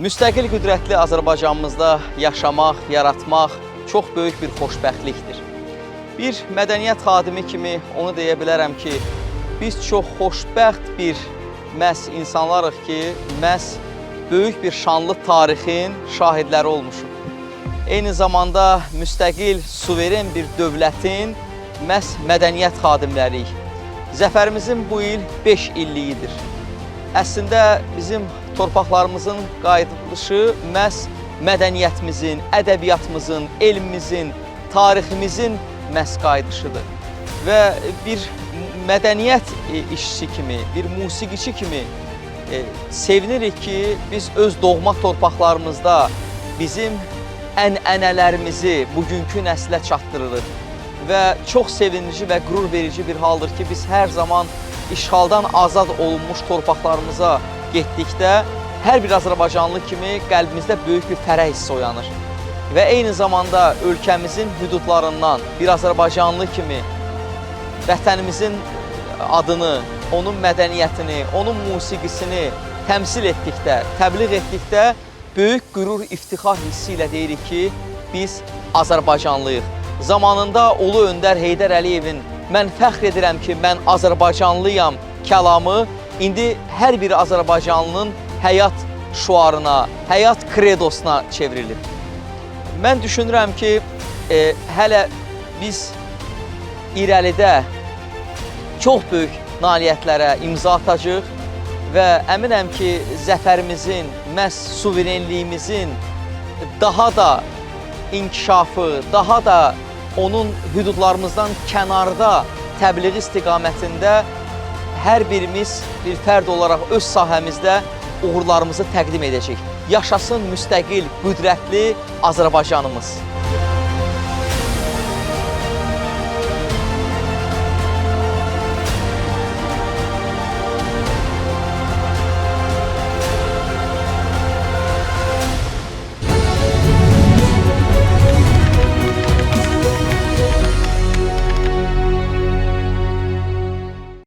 Müstəqil qüdrətli Azərbaycanımızda yaşamaq, yaratmaq çox böyük bir xoşbəxtlikdir. Bir mədəniyyət xadimi kimi onu deyə bilərəm ki, biz çox xoşbəxt bir məhz insanlarıq ki, məhz böyük bir şanlı tarixin şahidləri olmuşuq. Eyni zamanda müstəqil, suveren bir dövlətin məhz mədəniyyət xadimləriyik. Zəfərimizin bu il 5 illiyidir. Əslində bizim torpaqlarımızın qayıdışı məhz mədəniyyətimizin, ədəbiyyatımızın, elmimizin, tariximizin məhz qayıdışıdır. Və bir mədəniyyət işçisi kimi, bir musiqiçi kimi sevinirik ki, biz öz doğma torpaqlarımızda bizim ənənələrimizi bugünkü nəslə çatdırırıq. Və çox sevindirici və qürur verici bir haldır ki, biz hər zaman işğaldan azad olunmuş torpaqlarımıza getdikdə hər bir azərbaycanlı kimi qəlbimizdə böyük bir fərəh hissi oyanır. Və eyni zamanda ölkəmizin hüdudlarından bir azərbaycanlı kimi vətənimizin adını, onun mədəniyyətini, onun musiqisini təmsil etdikdə, təbliğ etdikdə böyük qürur, iftixar hissi ilə deyirik ki, biz Azərbaycanlıyıq. Zamanında Ulu Öndər Heydər Əliyevin "Mən fəxr edirəm ki, mən Azərbaycanlıyam" kəlamı indi hər bir azərbaycanlının həyat şüarına, həyat kredosuna çevrilib. Mən düşünürəm ki, hələ biz irəlidə çox böyük nailiyyətlərə imza atacağıq və əminəm ki, zəfərimizin, məhz suverenliyimizin daha da inkişafı, daha da onun hüdudlarımızdan kənarda təbliği istiqamətində hər birimiz bir fərd olaraq öz sahəmizdə uğurlarımızı təqdim edəcək. Yaşasın müstəqil, qüdrətli Azərbaycanımız.